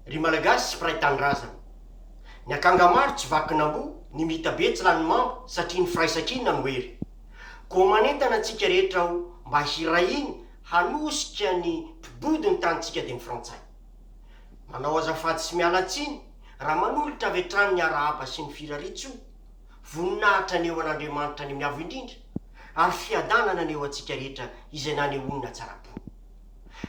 Ry Malagasy mpiray tanindrazana. Ny akanga maro tsy vakin'amboa, ny mitabe tsy lany mamba satria ny firaisankina no hery. Koa manentana antsika rehetra aho mba hiray hina hanosika ny mpibodo ny tanintsika dia ny frantsay. Manao azafady sy miala tsiny raha manolotra avy hatrany ny arahaba sy ny firariantsoa, voninahitra anie ho an'Andriamanitra any amin'ny Avo Indrindra, ary fiadanana anie ho antsika rehetra izay nanehoany ny hatsaram-pony.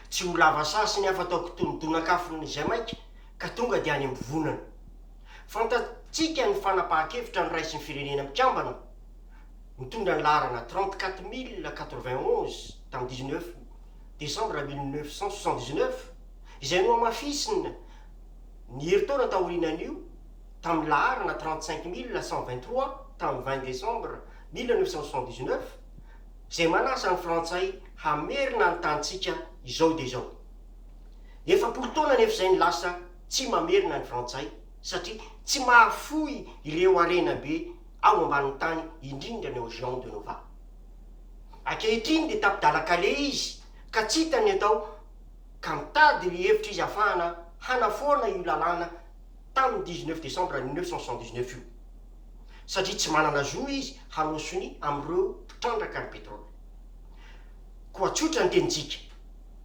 Tsy ho lava sasiny aho fa ataoko toy ny donak'afony izay maika ka tonga dia any am-bovonana. Fantatsika ny fanapahan-kevitra noraisin'ny Firenena Mikambana mitondra ny laharana 34091 tamin'ny 19 desambra 1979, izay nohamafisina ny herintaona taorianan'io tamin'ny laharana 35123 tamin'ny 20 desambra 1979, izay manasa ny Frantsay hamerina ny tanintsika izao dia izao. 40 taona anefa izay ny lasa tsy mamerina ny Frantsay satria tsy mahafoy ireo harena be ao ambanin'ny tany indrindra ny ao Géant de Nova. Ankehitriny dia tapi-dalan-kaleha izy ka tsy hitany ny atao ka mitady ny hevitra izy hahafahana hanafoana io lalàna tamin'ny 19 décembre 1979 io satria tsy manana zo izy hanao sonia amin'ireo mpitrandraka ny pétrole. Koa tsotra ny tenintsika,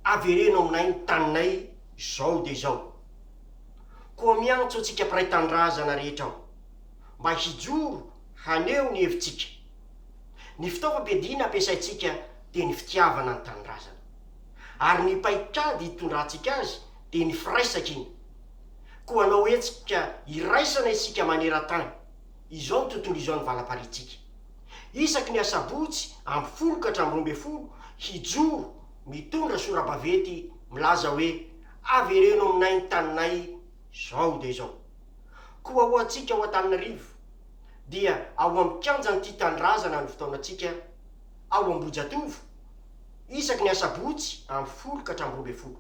avereno aminay ny taninay izao dia izao. Koa miantso antsika mpiray tanindrazana rehetra aho mba hijoro haneho ny hevitsika. Ny fitaovam-piadiana ampiasaintsika dia ny fitiavana ny tanindrazana. Ary ny paikady hitondrantsika azy dia ny firaisankina. Koa hanao hetsika iraisana isika maneran-tany, izao tontolo izao ny valampariantsika. Isaky ny asabotsy amin'ny folo ka hatramin'ny 12, hijoro mitondra sora-baventy milaza hoe avereno aminay ny taninay izao dia izao. Koa ho antsika ao Antananarivo dia ao amin'ny kianjan'ny Tia Tanindrazana ny fotoanantsika ao Ambohijatovo isaky ny asabotsy amin'ny folo ka hatramin'ny 12.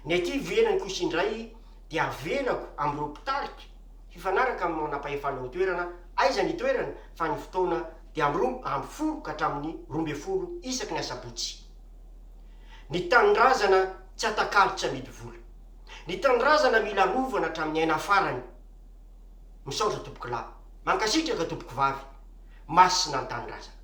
Ny aty ivelany kosa indray dia avelako amin'ireo mpitarika hifanaraka amin'ny manampahefana eo an-toerana aiza ny toerana fa ny fotoana dia amin'ny 12 ka hatramin'ny 12 isaky ny asabotsy. Ny tanindrazana tsy atakalo tsy amidy vola. Ny tanindrazana mila arovana hatramin'ny aina farany. Misaotra tompokolahy. Mankasitraka tompokovavy. Masina ny tanindrazana.